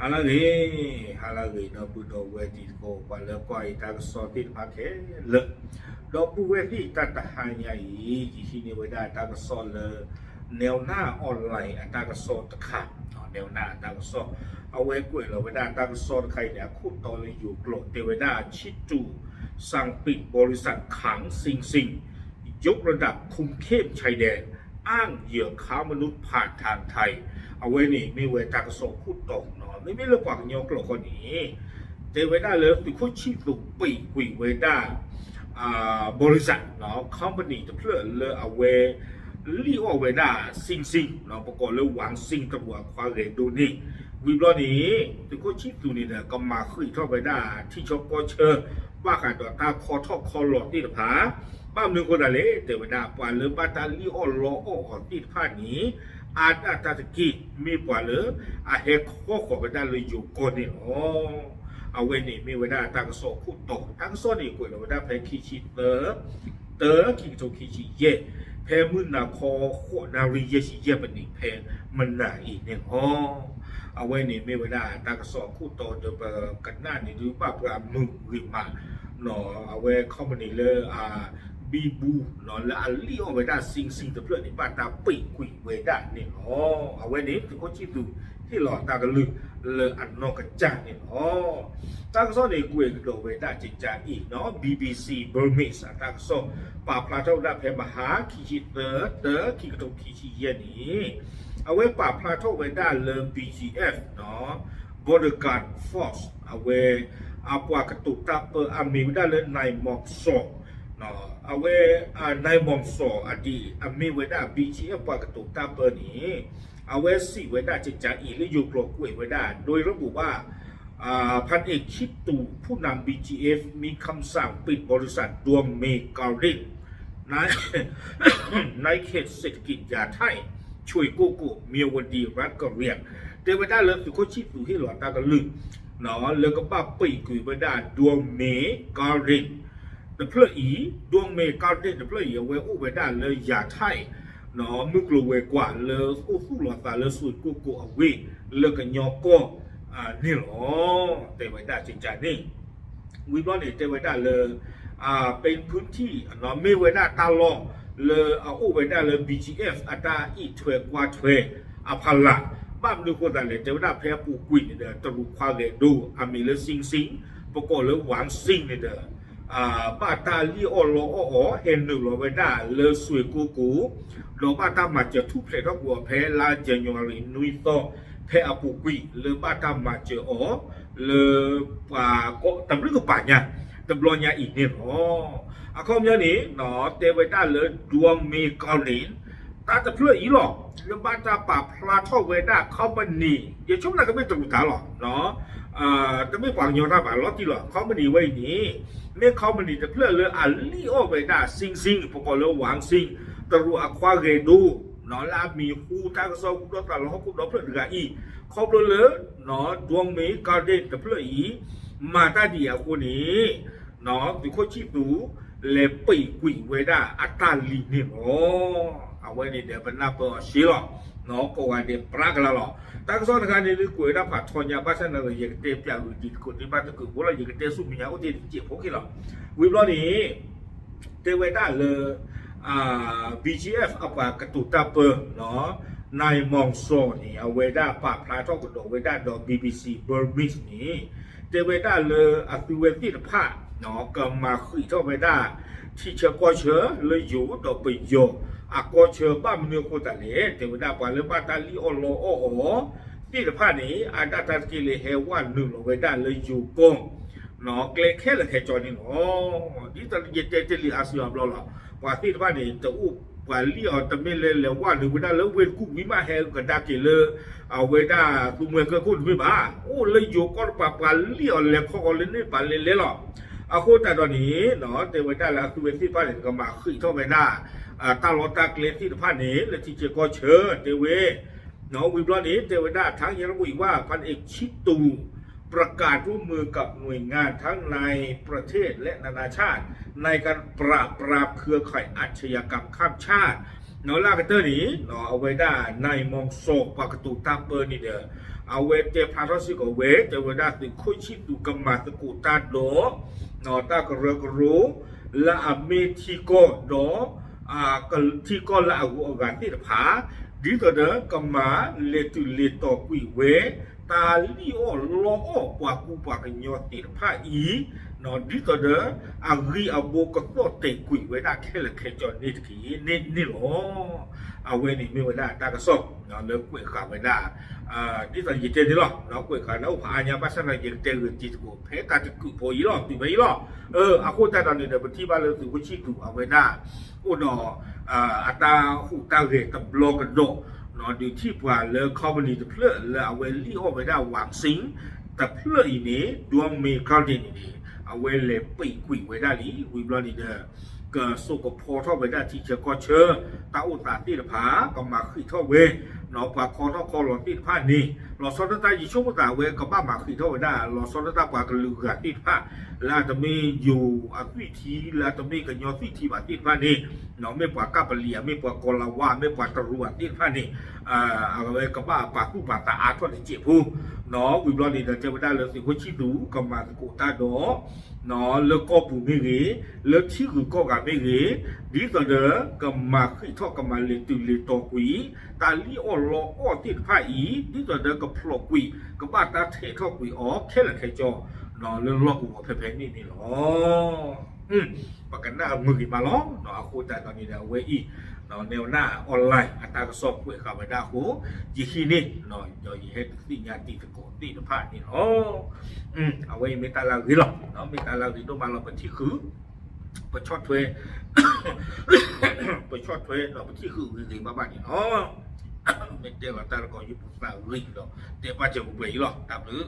ဟါလၢအဂ့ၤ, ဟါလၢအဂ့ၤ ဒီပုၢ်ဒီဝဲၢ်တံၤသကိး ပှၤလၢကွၢ်အံၤတၢ်ကစီၣ်သ့ၣ်တဖၣ်ခဲလၢာ်, ဒီပုၢ်ဝဲၢ်သ့ၣ် တၢ်တဟါညါအံၤ ယဟံးန့ၢ်ဝဲဒၣ်တၢ်ကစီၣ်လၢ Newna Online အတၢ်ကစီၣ်တခါ, Newna အတၢ်ကစီၣ်, အဝဲကွဲးလီၤဝဲဒၣ်တၢ်ကစီၣ်တခါအံၤန့ၣ် အခိၣ်တီလၢယိၤကျိာ် တဲဝဲဒၣ် ချစ်တူ สั่งปิดบริษัทขัง Sing Sing ยกระดับคุมเข้มชายแดน อ้างเหยื่อค้ามนุษย์ผ่านทางไทย အဝဲန့ၣ်မ့ၢ်ဝဲတၢ်ကစီၣ်ခိၣ်တီ, မ့မ့ၢ်လၢပှၤကညီကျိာ်ဃီန့ၣ် တဲဝဲဒၣ်လၢသုးခိၣ်ဆံၣ်သူးပံာ်ကွံာ်ဝဲဒၣ် ဘီရံစၢၣ် company တဖျၢၣ်လၢအဝဲ လံၣ်အီၣ်ဝဲဒၣ် Sing Sing ပကိးလၢ Wang Sing တရူးအခွါဂဲၤဒိၣ်န့ၣ်, ဝံၤဘျီန့ၣ် သုးခိၣ်ဆံၣ်သူးန့ၣ်ဒီး ကမၤဃံးထီၣ်ဝဲဒၣ်ထံဆၢကီၢ်ဆၢ ဘၣ်ဃးဒီးတၢ်ခီထီၣ်ခီလီၤသ့ၣ်တဖၣ်, ဘၣ်မနုၤအဃိသတးလဲၣ် တဲဝဲဒၣ် ပှၤလၢဘၣ်တၢ်လံၣ်အီၣ်လီအီၣ်အီၤသ့ၣ်တဖၣ်န့ၣ် အါဒၣ်တၢ်တက့ၢ် မ့ၢ်ပှၤလၢ အဟဲခီဃီၤဝဲဒၣ်လၢယိၤကီၢ်န့ၣ်လီၤ. အဝဲန့ၣ်မ့ၢ်ဝဲဒၣ်တၢ်ကစီၣ်ခိၣ်တီ, တၢ်ကစီၣ်န့ၣ် ကွဲးလီၤဝဲဒၣ်ဖဲခံဆံသၢ တၢ ခံကထိခံဆံယဲၢ်, ဖဲမုၢ်နၤခီ ဃိးနၣ်ရံၣ် ယဲၢ်ဆံယဲၢ်မံးနံး ဖဲမနၤအံၤန့ၣ်လီၤ. အဝဲန့ၣ်မ့ၢ်ဝဲဒၣ်တၢ်ကစီၣ်အခိၣ်တီ ဒီးပကနၣ်န့ၣ်ဒုး ဘၣ်ပှၤမုာ်ဂ့ၤမး, အဝဲ company လၢ ဘံဘူ လၢအလံၣ်အီၣ်ဝဲဒၣ် Sing Sing တဖျၢၣ်န့ၣ် ဘၣ်တၢ်ပံာ်ကွံာ်ဝဲဒၣ်န့ၣ်လီၤ. အဝဲန့ၣ် သုးခိၣ်ဆံၣ်သူး ဟ့ၣ်လီၤတၢ်ကလုၢ်လၢအနီၢ်ကစၢ်န့ၣ်လီၤ. တၢ်ကစီၣ်န့ၣ် ကွဲးကဒီးဝဲဒၣ်ကကါအံၤနီၤ BBC Burmese အတၢ်ကစီၣ် ပာ်ဖျါထီၣ်ဝဲဒၣ်ဖဲမဟါ ခံဆံသၢ တၢ ခံကထိခံဆံယဲၢ်န့ၣ် အဝဲပာ်ဖျါထီၣ်ဝဲဒၣ်လၢ BGF Border Guard Force အဝဲ အပှၤကတိၤတၢ်ပၢအမံၤဝဲဒၣ်လၢ နၢၢ်မီၣ်စီၤ အဝဲ နၢၢ်မီၣ်စီၤအဒံး အမ့ၢ်ဝဲဒၣ် BGF ပှၤကတိၤတၢ်ပၢန့ၣ် အဝဲစံးဝဲဒၣ်ကကါအံၤ လၢယိၤကျိာ်ကွဲးဝဲဒၣ် โดยระบุว่า พันเอก ชิตตู่ ผู้นำ บีจีเอฟ มีคำสั่งปิดบริษัท ดวงเม การ์เด้น ในเขตเศรษฐกิจ ยาไท่ ဆွေကိုကို မၠိဝ်ႇဝတံၣ် ရတ်ၣ်ကရံၣ် တဲဝဲဒၣ်လၢသုးခိၣ်ဆံၣ်သူးဟ့ၣ်လီၤတၢ်ကလုၢ် လၢကဘၣ်ပံာ်ကွံာ်ဝဲဒၣ် ဒွဲမ့ၤ ကၣ်ဒ့ၣ် တဖျၢၣ်အံၤ, ဒွဲမ့ၤ ကၣ်ဒ့ၣ် တဖျၢၣ်အံၤ အဝဲအိၣ်ဝဲဒၣ်လၢ ယၤထဲၣ် မုၢ်ကျိၤဝဲၤကွာ်လၢအိၣ်သူၣ်လီၤသးလၢ ဆွေကိုကို အဝ့ၢ်လၢကညီကီၢ်န့ၣ်လီၤ. တဲဝဲဒၣ်ကကါန့ၣ် ဝံၤဘျီန့ၣ် တဲဝဲဒၣ်လၢ ပ့ဖုထံၣ် မ့ၢ်ဝဲဒၣ်တၢ်လီၢ်လၢအအိၣ်ဝဲဒၣ်လၢ BGF အတၢ်အံးထွဲကွၢ်ထွဲအဖီလာ်, ဘၣ်မနုၤအဃိသတးလဲၣ် တဲဝဲဒၣ်ဖဲအပူၤကွံာ်န့ၣ်ဒီး တရူးခွါဂဲၤဒိၣ် အမံၤလၢ Sing Sing ပကိးလၢ Wang Sing န့ၣ်ဒီး ဘၣ်တၢ်လံၣ်အီၣ်လီအီၣ်အီၤ ဟဲနုာ်လီၤဝဲဒၣ်လၢ ဆွေကိုကို ဒီးဘၣ်တၢ်မၤစၢၤထူၣ်ဖျဲးထီၣ်ကွံာ်အီၤဖဲလါ January နွံသီ ဖဲအပူၤကွံာ် လၢဘၣ်တၢ်မၤစၢၤအီၤ လၢပှၤကိးတဘျုးကပၤညါ တဘျီညါအံၤန့ၣ်လီၤ. အခီပညီန့ၣ် တဲဝဲဒၣ်လၢ ဒွဲမ့ၤ ကၣ်ဒ့ၣ် တၢ်တဖျၢၣ်အံၤလီၤ လၢဘၣ်တၢ်ပာ်ဖျါထီၣ်ဝဲဒၣ် company ယဆိကမိၣ်ကမ့ၢ်တရူးတၢ်လီၤ တမ့ၢ်ပှၤကညီတၢ်ဘၣ်လီၤတံၢ်လီၤ. company ဝဲအံၤန့ၣ် မ့ၢ် company တဖျၢၣ်လၢအလံၣ်အီၣ်ဝဲဒၣ် Sing Sing ပကိးလၢ Wang Sing တရူးအခွါဂဲၤဒိၣ် လၢအမံၤဟူတၢ်ကစီၣ်ဟူဒီးသးလီဟီၣ်ခိၣ်ဒီဖျၢၣ်တဂၤအံၤ ခီဖျိလၢ ဒွဲမ့ၤ ကၣ်ဒ့ၣ် တဖျၢၣ်အံၤ မၤတၢ်ဒ်အံၤအဃိန့ၣ် သုးခိၣ်ဆံၣ်သူး လဲၤပံာ်ကွံာ်ဝဲဒၣ်အတၢ်လံၤန့ၣ်လီၤ. အဝဲန့ၣ်ဒီးပနၢ်ပၢၢ်အီၤရှဲလီၤ ကိးဂၤဒဲးပြးကလါလီၤ. တၢ်ကစီၣ်တခါန့ၣ် ဒုးကွဲးဝဲဒၣ်ဖးထီညါ ဘၣ်ဆၣ်သနာ်က့ ယကတဲပၠးဂုာ်တံၤသကိး ဒ်ဘၣ်သကုၤဖိလီၤ ယကတဲဆူမဲာ်ညါအိၣ်တ့ၢ်တစဲးဖိက့ၤလီၤ. ဝံၤဘျီန့ၣ် တဲဝဲဒၣ်လၢ BGF အပှၤကတိၤတၢ်ပၢ နၢၢ်မီၣ်စီၤန့ၣ် အဝဲဒၣ်ပာ်ဖျါထီၣ်ကဒီးဝဲဒၣ်ဒီး BBC Burmese န့ၣ် တဲဝဲဒၣ်လၢအသုဝဲသ့ၣ်တဖၣ် ကမၤဃံးထီၣ်ဝဲဒၣ် ထံဆၢကီၢ်ဆၢလၢယိၤဒီးပယီၤ အကီၢ်ဆၢဘၣ်မနုၤအဃိသတးလဲၣ် တဲဝဲဒၣ်ပှၤလၢဘၣ်တၢ်လံၣ်အီၣ်လီအီၣ်အီၤ သ့ၣ်တဖၣ်န့ၣ် အါဒၣ်တၢ်တက့ၢ်လၢဟဲဝဲနုာ်လီၤဝဲဒၣ်လၢယိၤကီၢ် ကျဲခဲလၢာ်ခဲဆ့န့ၣ်လီၤ. ဒ်သိးယတဲတ့ၢ်လံအါစုအါဘျီလီၤ. ပှၤသ့ၣ်တဖၣ်န့ၣ် တအိၣ်ပှၤလံၣ်အီၤတမ့ၢ်လၢလဲၤဝဲနုာ်ဝဲဒၣ်လၢဝ့ၢ်တကူၣ်ဝံၤမး ဟဲကဒါက့ၤလၢအဝဲဒၣ်သူမှဲကၢခိၣ်တမ့ၢ်ဘၣ်. အိၣ်လၢယိၤကီၢ်တပၤ ပှၤလံၣ်အီၤလဲၤခီဃီၤလၢန့ၣ်ပာ်လဲၤလဲၤလီၤ. အဃိသတးဒီးန့ၣ် တဲဝဲဒၣ်လၢအသုဝဲသ့ၣ်တဖၣ်န့ၣ် ကမၤဃံးထီၣ်ဝဲဒၣ် တၢ်လီၢ်တၢ်ကျဲသ့ၣ်တဖၣ်န့ၣ် လၢထံဆၢကီၢ်ဆၢ တဲဝဲ ဝံၤဘျီန့ၣ် တဲဝဲဒၣ် ทั้งยังระบุอีกว่า พันเอก ชิตตู่ ประกาศร่วมมือกับหน่วยงานทั้งในประเทศและนานาชาติ ในการปราบปรามเครือข่ายอาชญากรรมข้ามชาติ လၢအကတၢၢ်န့ၣ် အဝဲဒၣ် နၢၤမီစီၤ ပှၤကတိၤတၢ်ပၢန့ၣ်ဒီး အဝဲတဲဖျါထီၣ်စ့ၢ်ကီးဝဲ တဲဝဲဒၣ်သုးခိၣ်ဆံၣ်သူးကမၤသကိးတၢ်ဒီး တၢ်ကရၢကရိ လၢအမ့ၢ်ထံကီၢ်ဒီး ထံကီၢ်လၢအဂုၤအဂၤသ့ၣ်တဖၣ် ဒ်သိးဒီးကမၤလဲၤတုၤလဲၤတီၤကွံာ်ဝဲ တၢ်လံၣ်အီၣ်လီအီၣ်ပှၤကူပှၤကညီသ့ၣ်တဖၣ်အံၤ ဒ်သိးဒီး အဂံၢ်အဘါကသီၣ်တဲာ်ကွံာ်ဝဲဒၣ်ခဲလၢာ်ခဲဆ့န့ၣ်တက့ၢ် န့ၣ်လီၤ. အဝဲန့ၣ်မ့ၢ်ဝဲဒၣ်တၢ်ကစီၣ် လၢကွဲးဃာ်ဝဲဒၣ် ဒ်သိးယတဲန့ၣ်လီၤ ကွဲးဃာ်လၢအိၣ်ဖးအါညါ ဘၣ်ဆၣ်သနာ်က့ ယကတဲဂ့ၤတံၤသကိး ဖဲတၢ်တကုးဖိအံၤလီၤ တုၤဖဲအံၤလီၤ. အဃိသတးဒီးန့ၣ်ဒီး ပထံၣ်ဘၣ်လၢသုးခိၣ်ဆံၣ်သူးအဝဲဒၣ် အိၣ်ဒီး အတၢ်ဟူးတၢ်ဂဲၤတဘျီကဒီး ဒုးထံၣ်ပှၤလၢ company တဖျၢၣ်လၢအဝဲလံၣ်အီၣ်ဝဲဒၣ် vaccine တဖျၢၣ်အံၤန့ၣ် ဒွဲမ့ၤကီၢ်ဒ့န့ၣ်န့ၣ် အဝဲလဲၤပံာ်ကွံာ်ဝဲဒၣ်လံ ဝံၤဘျီန့ၣ်ဒီး ကစိာ်ကဖီထီၣ်ဝဲဒၣ်ထံဆၢကီၢ်ဆၢ တၢ်အိၣ်သးသ့ၣ်တဖၣ် ကမၤဃံးထီၣ်ဝဲ ပှၤခီထီၣ်ခီလီၤသ့ၣ်တဖၣ်န့ၣ် လီၤဆီဒၣ်တၢ်ယဆိကမိၣ်သးဝဲ ကဘၣ်မၤဃံးထီၣ်ဝဲဒၣ် လီၤဆီဒၣ်တၢ်ပှၤကလုာ်ဂၤသ့ၣ်တဖၣ် လၢအတမ့ၢ်ယိၤအသွံၣ်ထံ လၢအတမ့ၢ်ကညီသွံၣ်ထံဘၣ်သ့ၣ်တဖၣ်န့ၣ် မ့ၢ်ပှၤကပလံၤ မ့ၢ်ပှၤကီၤလၤဝါ မ့ၢ်ပှၤတရူးဘၣ်သ့ၣ်တဖၣ်န့ၣ် အဝဲကဘၣ်ပာ်သူၣ်ပာ်သးအါထီၣ်တစဲးဖိ ဝံၤဘျီန့ၣ်ဒီး တဲဝဲဒၣ်လၢသုးခိၣ်ဆံၣ်သူး ကမၤသကိးတၢ်ဒီး လၢကီၢ်ပူၤမ့ၢ်ဂ့ၤ လၢထံဂုၤကီၢ်ဂၤမ့ၢ်ဂ့ၤ ဒ်သိးဒီး ကမၤဃံးထီၣ်ကမၤလဲၤတုၤလဲၤတီၤကွံာ် တၢ်လံၣ်အီၣ်လီအီၣ်သ့ၣ်တဖၣ်အံၤ ဒ်သိးဒီးကဖျိးကွံာ် ကဘၣ်တၢ်ထဲးထီၣ်ကွံာ်အီၤခဲလၢာ်ခဲဆ့ လၢလီၢ်ကဝီၤဖဲဖဲန့ၣ်န့ၣ်လီၤ. ပကနၣ်မုာ်ဂ့ၤမးလီၤ. အဃိသတးဒီးန့ၣ်ဒီး အဝဲအံၤ နဲဝဲဒၣ် online အတၢ်ကစီၣ်ကွဲးဃာ်ဝဲဒၣ်အဃိ ယဟံးန့ၢ် ဒီးယဟဲဒုးသ့ၣ်ညါတံၤသကိးသ့ၣ်တဖၣ်န့ၣ်လီၤ. အဝဲအံၤမ့ၢ်တၢ်လၢအဂ့ၤလီၤ. မ့ၢ်တၢ်လၢအဂ့ၤဒိၣ်မးလီၤ ပထံၣ်ဃုာ် ပဆီၣ်ထွဲ ပဆီၣ်ထွဲဒီးပထံၣ်ဃုာ်ဂ့ၤဂ့ၤဘၣ်ဘၣ်န့ၣ်လီၤ. မ့ၢ်တဲလီၤတၢ်တကီယုၢ်ပူၤသးဂ့ၤဒီး တဲဘၣ်စၢၤပှဲၤပှဲၤအံၤလီၤ. တၢ်ဘျုး